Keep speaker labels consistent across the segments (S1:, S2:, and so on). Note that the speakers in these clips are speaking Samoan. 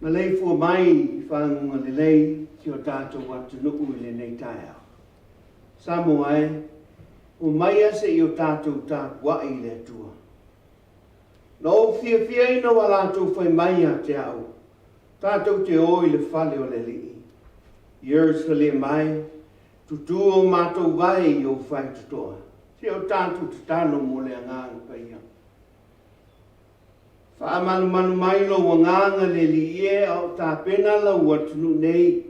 S1: Maleifua mai i faguga lelei si o tatou atunuu i lenei taeao. Samoa e, omaia se i o tatou tapuai i le Atua. Na ou fiafia ina ua latou fai mai ia te au, Tatou te o i le fale o le Alii. Ierusalema e, tutū o matou vae i ou faitotoa, se o tatou tatalo mo le Agaga Paia. Faamalumalu mai lou Agaga le Alii e, a o tapena lau atunuu nei,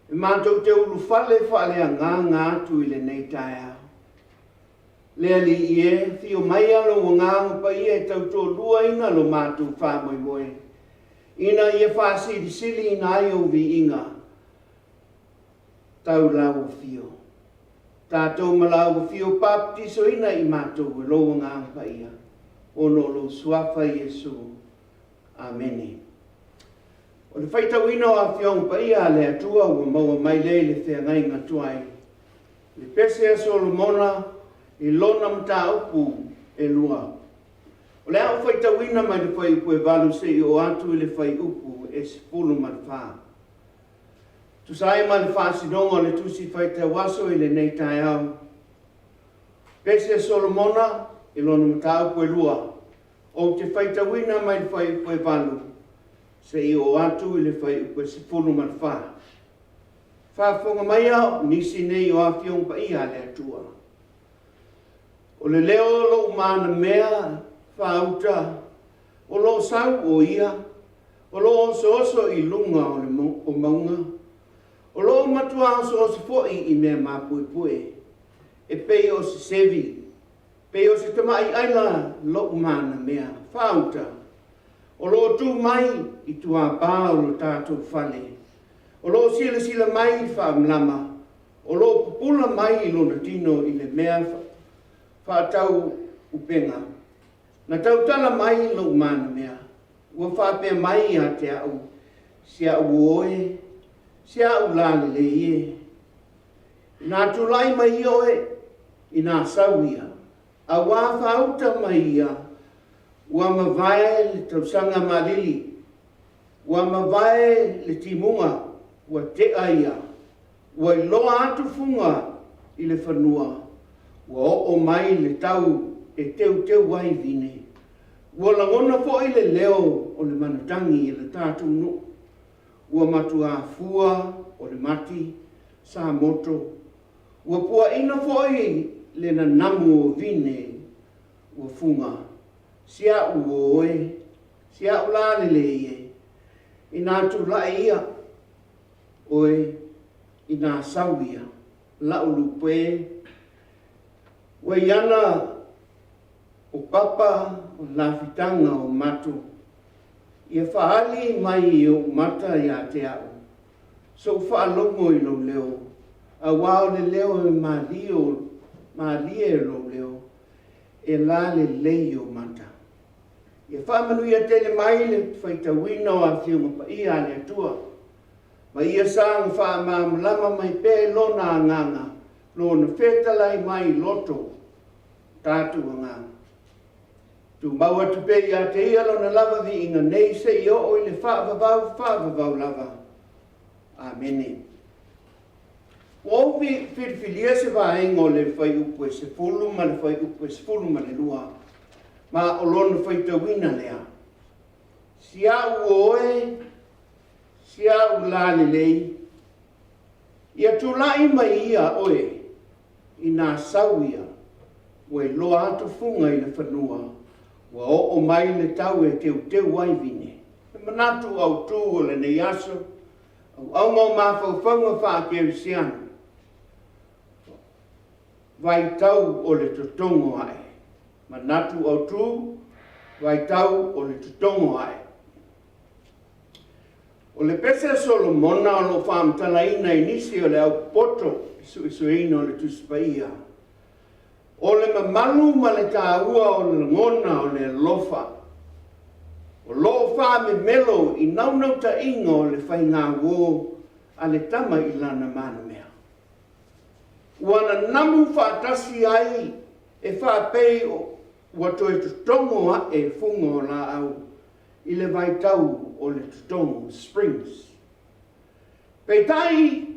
S1: e matou te ulufale faaleagaga atu i lenei taeao. Le Alii e, afio maia lou Agaga Paia e tautoaluaina lo matou faamoemoe, ina ia faasilisiliina ai ou viiga tau lau afio. Tatou ma lau afio papatisoina i matou e lou Agaga Paia, ona o lou Suafa Iesu. Amene. O le faitauina o Afioga Paia a le Atua ua maua mai lea i le feagaiga tuai, le pese a Solomona i lona mataupu e lua. O le a ou faitauina mai le fuaiupu e 8 seia oo atu i le fuaiupu e 14. Tusa ai ma le faasinoga o le Tusi Faitau Aso i lenei taeao, pese a Solomona i lona mataupu e lua, ou te faitauina mai le fuaiupu e 8 seia oo atu i le fuaiupu e 14. Faafofoga maia nisi nei o Afioga Paia a le Atua. O le leo o lou manamea faauta, o lo o sau o ia, o lo o osooso i luga o le o mauga, o lo o matua osooso foi i mea mapuepue, e pei o se sevi, pei o se tama'i aila lou manamea faauta, o lo o tu mai i tuapā o lo tatou fale, o lo o silasila mai i faamalama, O lo o pupula mai i lona tino i le mea faatau upega. Na tautala mai lou manamea, ua faapea mai ia te au, Si a'u uo e, si a'u lā lelei e. Inā tulai mai ia oe, inā sau ia, a ua faauta mai ia, ua mavae le tausaga malili, ua mavae le timuga, ua tea ia. Ua iloa atu fuga i le fanua, ua oo mai le tau e teuteu ai vine. Ua lagona foi le leo o le manutagi i le tatou nuu. Ua matuā fua o le mati, sa moto. Ua puaina foi le nanamu o vine ua fuga. Si a'u uo e, si a'u lā lelei e, inā tulai ia. Oe, inā sau ia, la'u lupe, ua i ana o papa o le lafitaga o mato, ia faaali mai i ou mata ia te au, sou faalogo i lou leo, aua o le leo e malio, malie lou leo, e lalelei ou mata. Ia faamanuia tele mai le faitauina o Afioga Paia a le Atua, ma ia saga faamalamalama mai pea i Lona Agaga, Lona fetalai mai i loto o tatou agaga. Tumau atu pea ia te Ia Lona lava viiga nei seia oo i le faavavau faavavau lava. Amene. Ua ou filifilia se vaega o le fuaiupu e 10 ma le fuaiupu e 12, ma o lona faitauina lea. Si au oe, si au lalelei, ia tulai mai ia oe inā sau ia, ua iloa atu fuga i le fanua, ua oo mai le tau e teuteu ai vine. Le manatu autū o lenei aso, auauna o mafaufauga faa-kerisiano, vaitau o le totogo ae. Manatu autū, vaitau o le totogo ae. O le pese a Solomona o lo o faamatalaina i nisi o le au popoto i le suesueina o le Tusi Paia, o le mamalu ma le taua o le lagona o le alofa o lo o faamemelo i naunautaiga o le faigauo a le tama i lana manamea. Ua nanamu faatasi ai e faapei ua toe totogo ae fuga o laau i le vaitau o le totogo, springs. Peitai,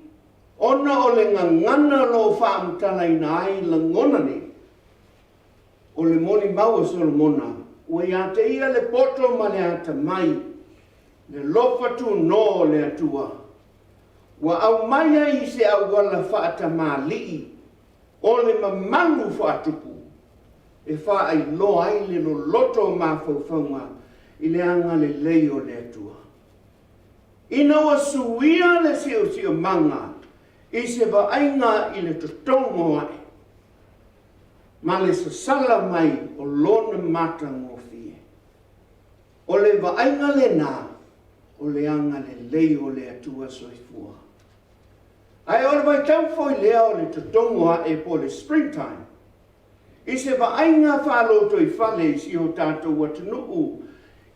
S1: ona o le gagana o lo o faamatalaina ai lagona nei, o le molimau a Solomona, ua ia te ia le poto ma le atamai, le alofa tunoa o le Atua, ua aumai ai i se auala faatamalii o le mamalu faatupu e faailoa ai le loloto o mafaufauga i le agalelei o le Atua. Ina ua suia le siosiomaga i se vaaiga i le totogo ae ma le sasala mai o lona matagofie, o le vaaiga lena o le agalelei o le Atua Soifua. Ae o le vaitau foi lea o le totogo ae po o le springtime, i se vaaiga faalotoifale i si o tatou atunuu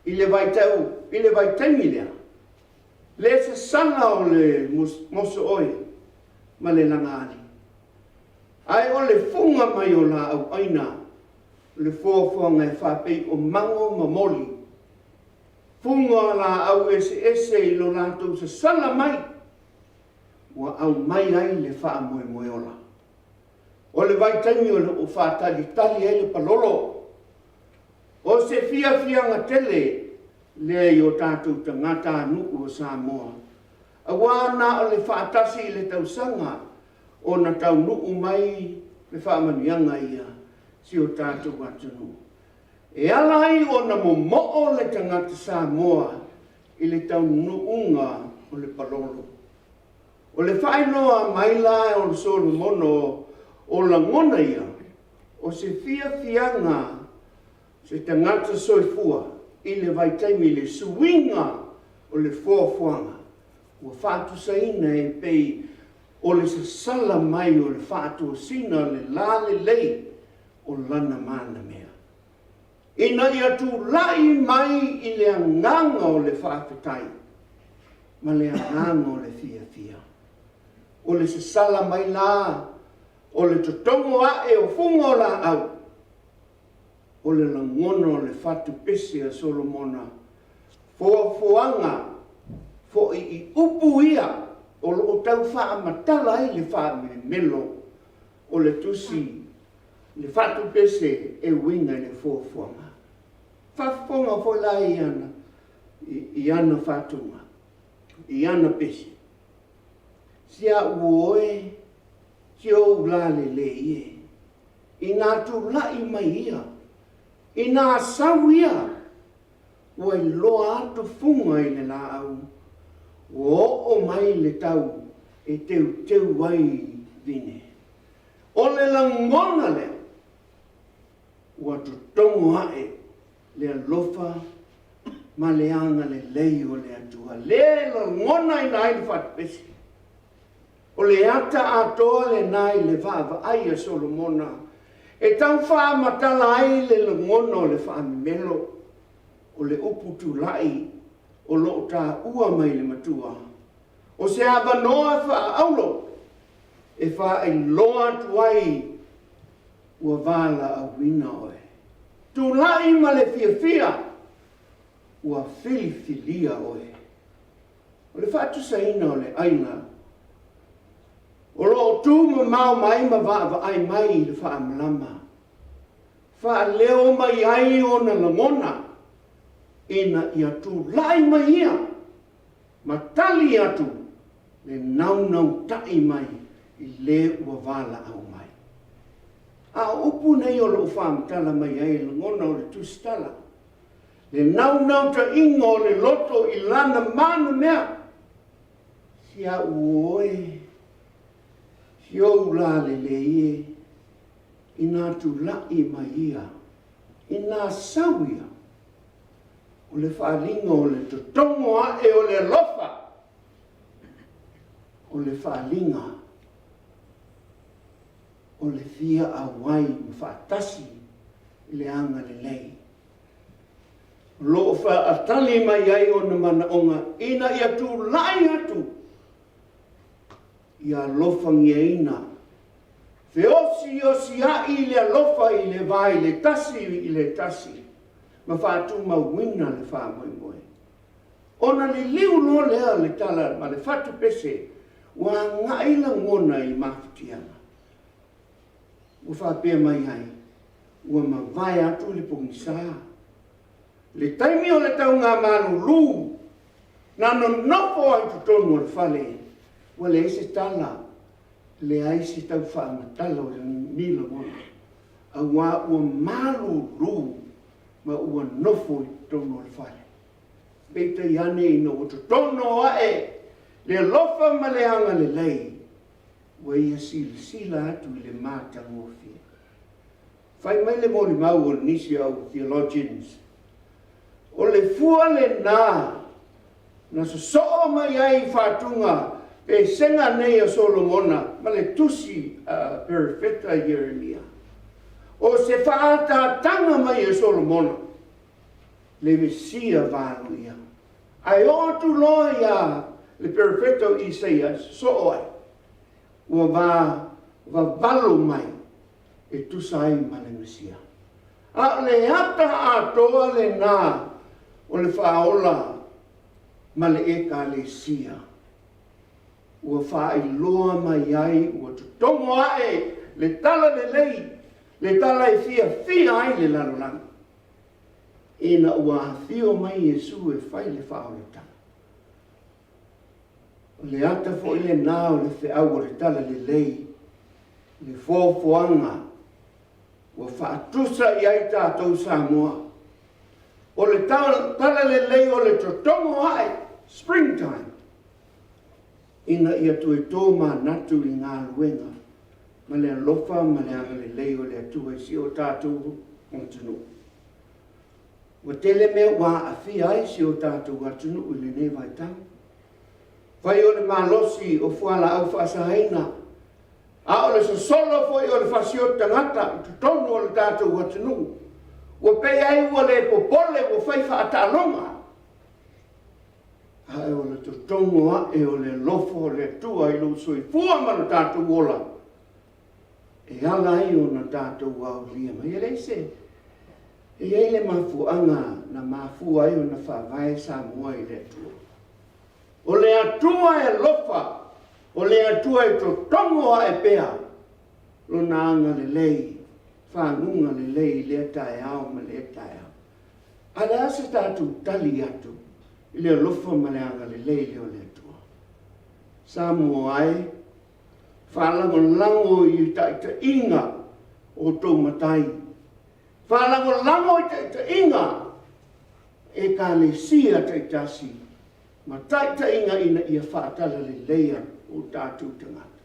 S1: i le vaitau, i le vaitaimi lea, le sasala o le mosooi ma le lagaali, ae o le fuga mai o laau aina, o le foafoaga e faapei o mago ma moli, fuga o laau eseese i lo latou sasala mai, ua aumai ai le faamoemoe ola. O le vaitaimi o lo o faatalitali ai le palolo. O se fiafiaga tele lea i o tatou tagatanuu o Samoa, aua na o le faatasi i le tausaga ona taunuu mai le faamanuiaga ia si o tatou atunuu. E ala ai ona momoo le tagata Samoa i le taunuuga o le palolo. O le faailoa mai la o Solomona o lagona ia, o se fiafiaga se tagata soifua i le vaitaimi i le suiga o le foafoaga ua faatusaina e pei o le sasala mai o le faatosina o le lalelei o lana manamea. Ina ia tulai mai i le agaga o le faafetai ma le agaga o le fiafia. O le sasala mai la o le totogo ae o fuga o laau, o le lagona o le fatu pese a Solomona, foafoaga foi i upu ia o lo o tau faamatala ai le faamemelo o le tusi le fatu pese e uiga i le foafoaga. Faafofoga foi la i ana, i ana fatuga, i ana pese. Si au oe, si ou lalelei e, inā tulai mai ia, inā sau ia, ua iloa atu fuga i le laau, ua oo mai le tau e teuteu ai vine. O le lagona lea. Ua totogo aʻe le alofa ma le agalelei o le Atua, lea e lagonaina ai le fatupese. O le ata atoa lena i le vaavaai a Solomona e tau faamatala ai le lagona o le faamemelo, o le upu tulai o lo o taua mai le matua, o se avanoa faaauro e faailoa atu ai ua valaauina oe. Tulai ma le fiafia, ua filifilia oe. O le faatusaina o le aiga o lo o tu mamao mai ma vaavaai mai i le faamalama, faaleo mai ai ona lagona ina ia tulai mai ia ma tali atu le naunautai mai i le ua valaau mai. A o upu nei o lo o faamatala mai ai lagona o le tusitala, le naunautaiga o le loto i lana manumea, si au oe, si ou lalelei e, inā tulai mai ia, inā sau ia, o le faaaliga o le totogo aʻe o le alofa, o le faaaliga o le fia auai ma faatasi i le agalelei. O lo o faatali mai ai ona manaoga ina ia tulai atu ia alofagiaina, feosiosiai le alofa i le va i le tasi i le tasi ma faatumauina le faamoemoe. Ona liliu loa lea o le tala ma le fatupese ua agai lagona i mafatiaga. Ua faapea mai ai, ua mavae atu le pogisa. Le taimi o le taugamalulu, na nonofo ai totonu o le fale, ua leai se tala, leai se tau faamatala o ni lagona, auā ua malulu ma ua nofo i totonu o le fale. Peitai ane ina ua totono ae le alofa ma le agalelei, ua ia silasila atu i le matagofie. Fai mai le molimau o nisi au theologians, o le fua lena na sosoo mai ai i faatuga pesega nei a Solomona ma le tusi a Perofeta Ieremia. O se faaataataga mai e Solomona le Mesia valoia. Ae oo atu loa iā le Perofeta o Isaia e sosoo ai, ua va vavalo mai e tusa ai ma le Mesia. A o le ata atoa lena o le Faaola ma le Ekalesia ua faailoa mai ai ua totogo ae le talalelei, le tala e fiafia ai le lalolagi, ina ua afio mai Iesu e fai le faaolataga. O le ata foi lena o le feau o le talalelei, le foafoaga ua faatusa i ai tatou Samoa. O le talalelei o le totogo ae, springtime, ina ia toe tōmanatu i galuega ma le alofa ma le agalelei o le Atua i si o tatou atunuu. Ua tele mea ua aafia ai si o tatou atunuu i lenei vaitau. Fai o le malosi o fualaau faasaina, a o le sosolo foi o le fasioti tagata i totonu o le tatou atunuu, ua pei ai ua le popole ua fai faataaloga. Ae o le totogo ae o le alofa o le Atua i lou soifua ma lo tatou ola, e ala ai ona tatou aolia mai. E leai se, e i ai le mafuaaga na mafua ai ona faavae Samoa i le Atua. O le Atua e alofa, o le Atua e totogo ae pea Lona agalelei, faguga lelei i lea taeao ma lea taeao. A le a se tatou tali atu i le alofa ma le agalelei lea o le Atua? Samoa e, faalagolago i taitaiga o tou matai, faalagolago i taitaiga Ekalesia taitasi ma taitaiga ina ia faatalaleia o tatou tagata.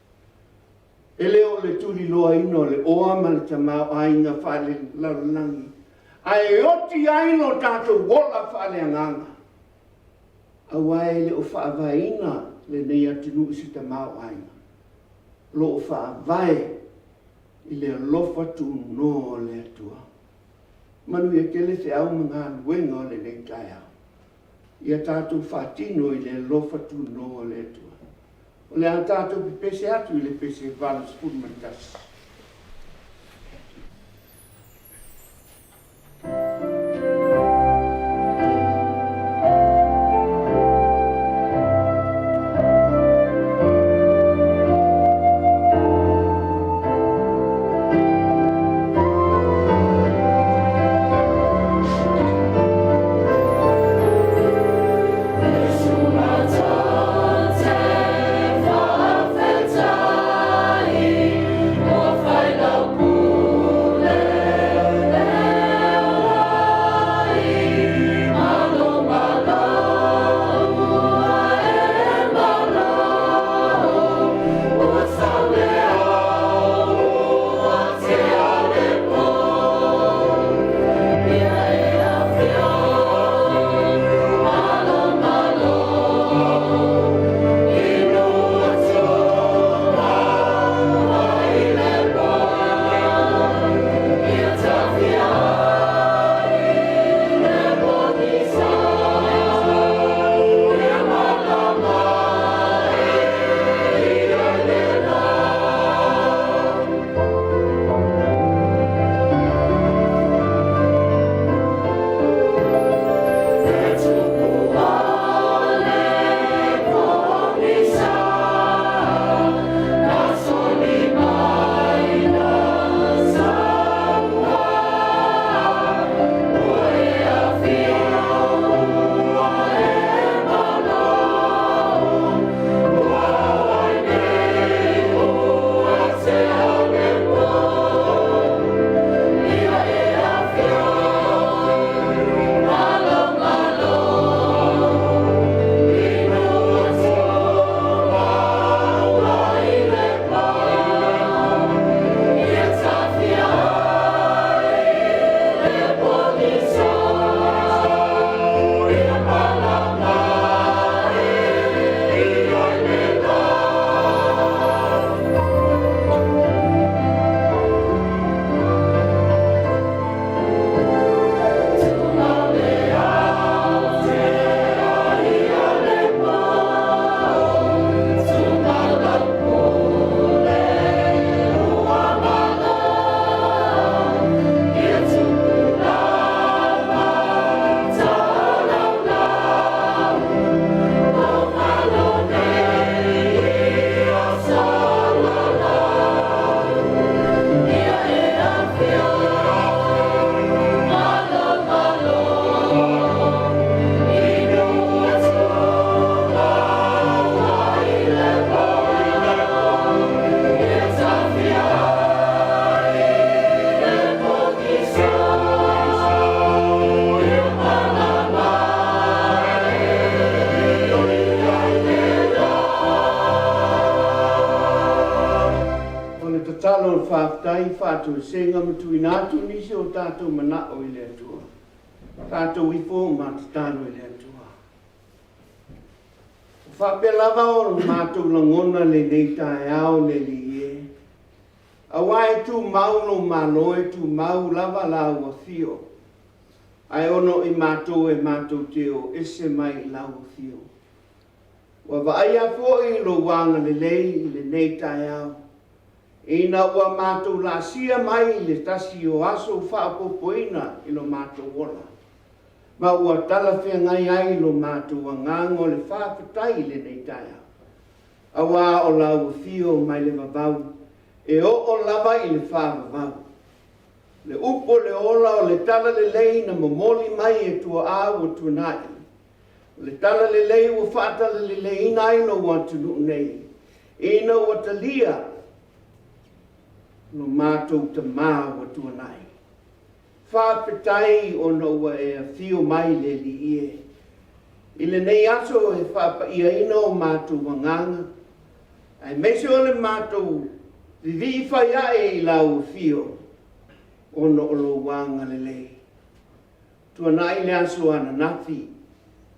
S1: E le o le tuliloaina o le oa ma le tamaoaiga faalelalolagi, ae oti ai lo tatou ola faaleagaga, aua e le o faavaeina lenei atunuu i se tamaoaiga, o lo o faavae i le alofa tunoa o le Atua. Manuia tele feau ma galuega o lenei taeao. Ia tatou faatino i le alofa tunoa o le Atua. O le a tatou pepese atu i le pese 81. O le tatalo o le faafetai, faatoesega ma tuuina atu nisi o tatou manao i le Atua. Tatou ifo ma tatalo i le Atua. Ua faapea lava o matou lagona lenei taeao le Alii e. Aua e tumau lou Malo, e tumau lava lau afio, ae ona o i matou e matou te o ese mai i lau afio. Ua vaaia foi lou agalelei i lenei taeao, ina ua matou laasia mai i le tasi o aso faaopoopoina i lo matou ola, ma ua talafeagai ai lo matou agaga o le faafetai i lenei taeao, aua o lau afio mai le vavau e oo lava i le faavavau. Le upu o le ola o le talalelei na momoli mai e tuaa ua tuanai, o le talalelei ua faatalaleleiina ai lou atunuu nei, ina ua talia lo matou tama ua tuanai. Faafetai ona ua e afio mai le Alii e. I lenei aso e faapaiaina o matou agaga, aemaise o le matou Vivii fai ae i lau afio ona o lou agalelei. Tuanai le aso ananafi,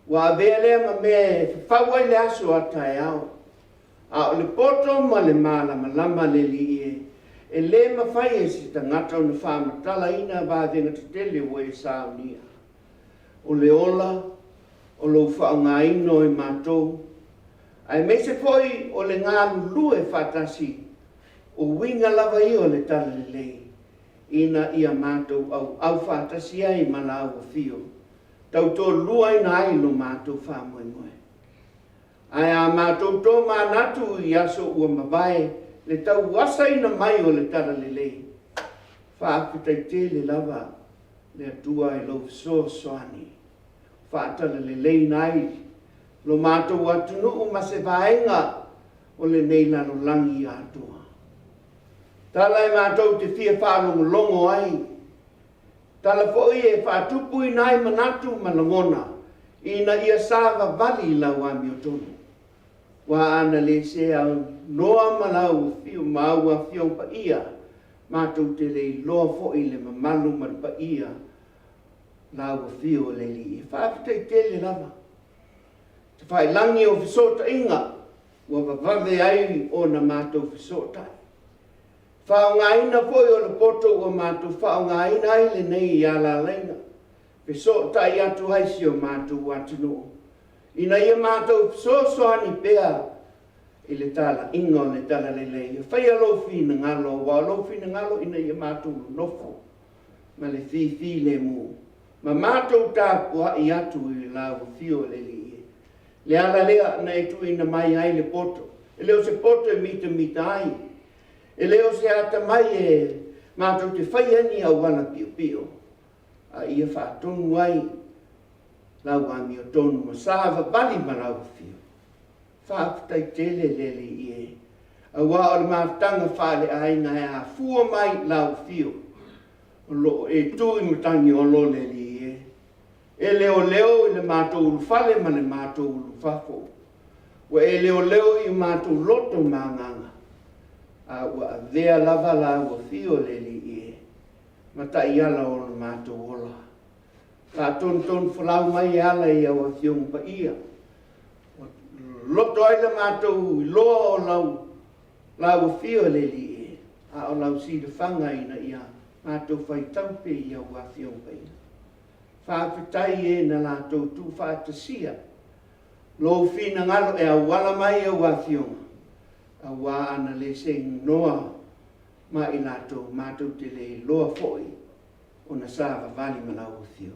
S1: ua avea lea ma mea e fafau ai le aso a taeao. A o le poto ma le malamalama le Alii e, e le mafai e se tagata ona faamatalaina vavega tetele ua e saunia. O le ola o lou faaaogaina o i matou, aemaise foi o le galulue faatasi, o uiga lava ia o le Talalelei, ina ia matou auau faatasi ai ma lau Afio, tautoaluaina ai lo matou faamoemoe. Ae a matou tomanatu i aso ua mavae le tauasaina mai o le Talalelei, faafetai tele lava le Atua i lou fesoasoani, faatalaleleina ai lo matou atunuu ma se vaega o lenei lalolagi atoa. Tala e matou te fia faalogologo ai, tala foi e faatupuina ai manatu ma lagona ina ia savavali i lau amiotonu. Ua ana le seaunoa ma lau afio ma au afioga paia, matou te le iloa foi le mamalu ma le paia lau afio le Alii. Faafetai tele lava. Tafailagi o fesootaiga ua vavave ai ona matou fesootai. Faaaogaina foi o le poto ua matou faaaogaina ai lenei alalaiga, fesootai atu ai si o matou atunuu, ina ia matou fesoasoani pea i le talaiga o le Talalelei. Ia faia lou finagalo, aua o lou finagalo ina ia matou nonofo ma le fifilemu, ma matou tapuai atu i lau afio le Alii e. Le ala lea na e tuuina mai ai le poto, e le o se poto e mitamita ai, e le o se atamai e matou te faia ni auala piopio, a ia faatonu ai lau amiotonu ma savavali ma lau afio. Faafetai tele le Alii e, aua o le mafutaga faaleaiga e afua mai i lau afio, o lo o e tu i Matagiolo le Alii e, e leoleo i le matou ulufale ma le matou ulufafo. Ua e leoleo i o matou loto ma agaga, a ua avea lava lau afio le Alii e, ma taiala o lo matou ola. Faatonutonu folau mai e ala i au afioga paia, ua loto ai le matou iloa o lau lau afio le Alii e, a o lau silafaga ina ia matou faitau pea i au afioga paia. Faafetai e na latou tuufaatasia lou finagalo e auala mai au afioga, aua ana le seignoa ma i latou, matou te le iloa foi ona savavali ma lau afio.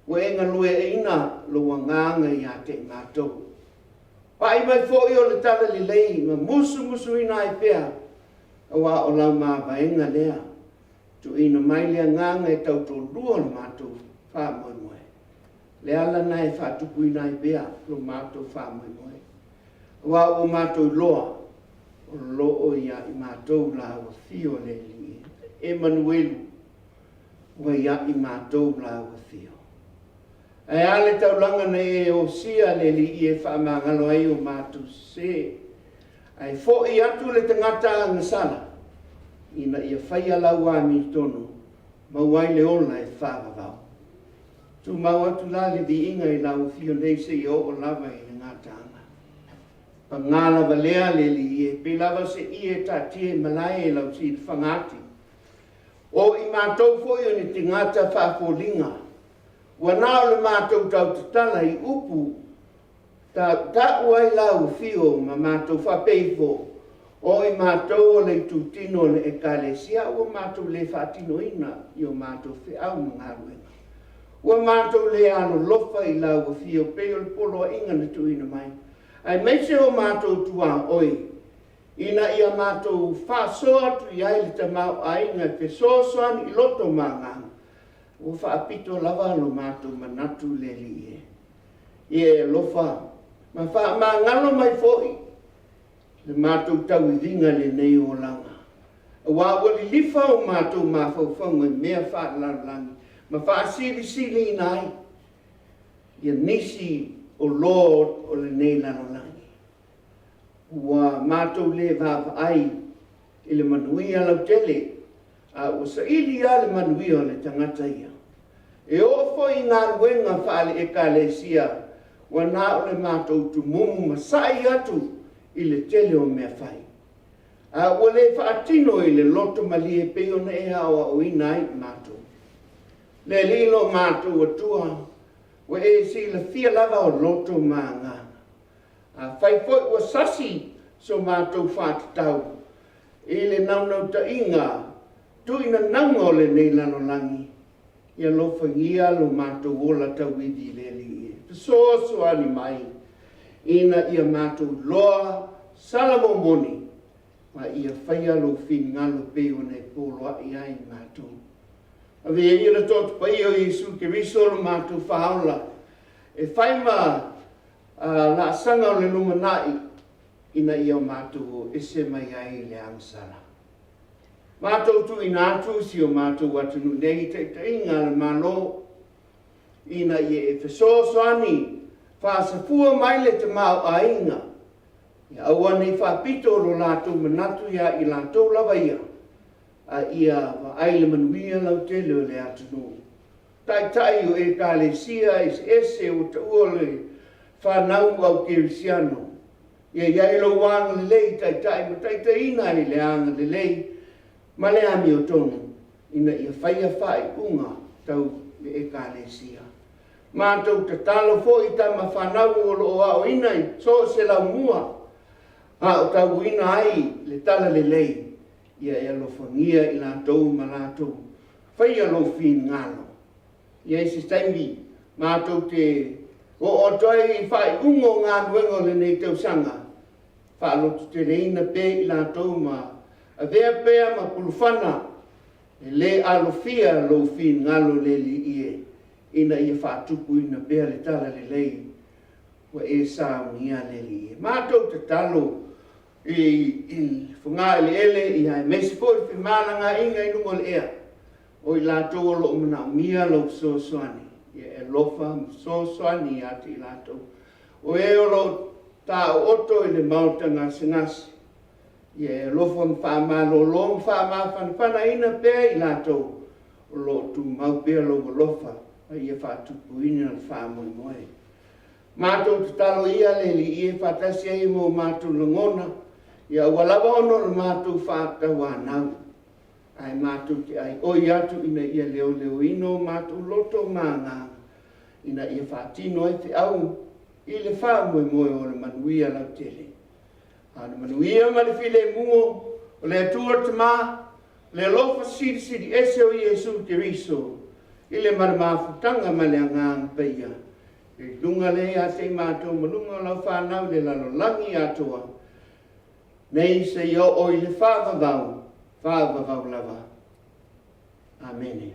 S1: Ua e galueaina lou agaga ia te i matou. Pai mai foi o le talalelei ma musumusuina ai pea, aua o lau mavaega lea. Tuuina mai le agaga e tautoalua lo matou faamoemoe. Le ala na e faatupuina ai pea lo matou faamoemoe. Aua ua matou iloa, o lo o ia i matou lau afio le Alii Emanuelu, ua ia i matou lau afio. Ae a le taulaga na e osia le Alii e faamagalo ai o matou sese, ae foi atu le tagata agasala, ina ia faia lau amiotonu, maua ai le ola e faavavau. Tumau atu la le viiga i lau afio nei seia oo lava i le gataaga. Paga lava lea le Alii e, pei lava se ie e taatia i malae e lau silafaga ati. O i matou foi o ni tagata faafoliga, ua na o le matou tautatala i upu Tautau ai lau afio ma matou faapea ifo, o i matou o le itutino o le Ekalesia ua matou le faatinoina i o matou feau ma galuega. Ua matou le alolofa i lau afio pei o le poloaiga na tuuina mai, aemaise o matou tuaoi, ina ia matou faasoa atu i ai le tamaoaiga e fesoasoani i loto ma agaga, ua faapito lava lo matou manatu i le Alii e. Ia e alofa ma faamagalo mai foi le matou tauiviga i lenei olaga, aua ua lilifa o matou mafaufauga i mea faalelalolagi ma faasilisiliina ai ia nisi o loa o lenei lalolagi. Ua matou le vaavaai i le manuia lautele, a ua saili lava le manuia o le tagata ia. E oo foi i galuega faale-Ekalesia, ua na o le matou tumumu masa'i atu i le tele o mea fai, a ua le faatino i le loto malie e pei ona e aoaoina ai i matou. Le Alii lo matou Atua, ua e silafia lava o loto ma agaga. Afai foi ua sasi so matou faatatau i le naunautaiga tuuinanauga o lenei lalolagi, ia alofagia lo matou ola tauivi i le Alii e fesoasoani mai ina ia matou iloa sala momoni ma ia faia lou finagalo e pei ona e poloai ai matou. Avea ia le Toto Paia o Iesu Keriso lo matou Faaola e fai ma laasaga o le lumanai ina ia matou o ese mai ai i le agasala. Matou tuuina atu si o matou atunuu nei i taitaiga a le Malo ina ia e fesoasoani faasafua mai le tamaoaiga ia aua ne i faapito lo latou manatu ia i latou lava ia, a ia vaai le manuia lautele o le atunuu. Taitai o Ekalesia eseese ua taua o le fanau au kerisiano, ia i ai lou agalelei taitai ma taitaiina ai le agalelei ma le amiotonu ina ia faia faaiuga tau le Ekalesia. Matou tatalo foi i tama fanau o lo o aoina i so o se laumua a o tauina ai le talalelei, ia e alofagia i latou ma latou faia lou finagalo. Ia i se taimi matou te oo atu ai i faaiuga o galuega o lenei tausaga, faalototeleina pea i latou ma avea pea ma pulufana e le alofia lou finagalo le Alii e, ina ia faatupuina pea le talalelei ua e saunia le Alii e. Matou tatalo i fogaeleele ia aemaise foi le femalagaaiga i luga o le ea, o i latou o lo o manaomia lou fesoasoani, ia e alofa ma fesoasoani ia te i latou. O e o lo o taooto i le maota gasegase, ia e alofa ma faamalolo ma faamafanafanaina pea i latou o lo o tumau pea lou alofa ma ia faatupuina le faamoemoe. Matou tatalo ia le Alii e faatasi ai ma o matou lagona, ia aua lava ona o le matou faatauanau, ae matou te aioi atu ina ia leoleoina o matou loto ma agaga, ina ia faatino ai feau i le faamoemoe o le manuia lautele. A o le manuia ma le filemu o le Atua le Tama, le alofa silisili ese o Iesu Keriso i le ma le mafutaga ma le Agaga Paia, i luga lea ia te i matou ma luga o lau fanau i le lalolagi atoa, nei seia oo i le faavavau, faavavau lava. Amene.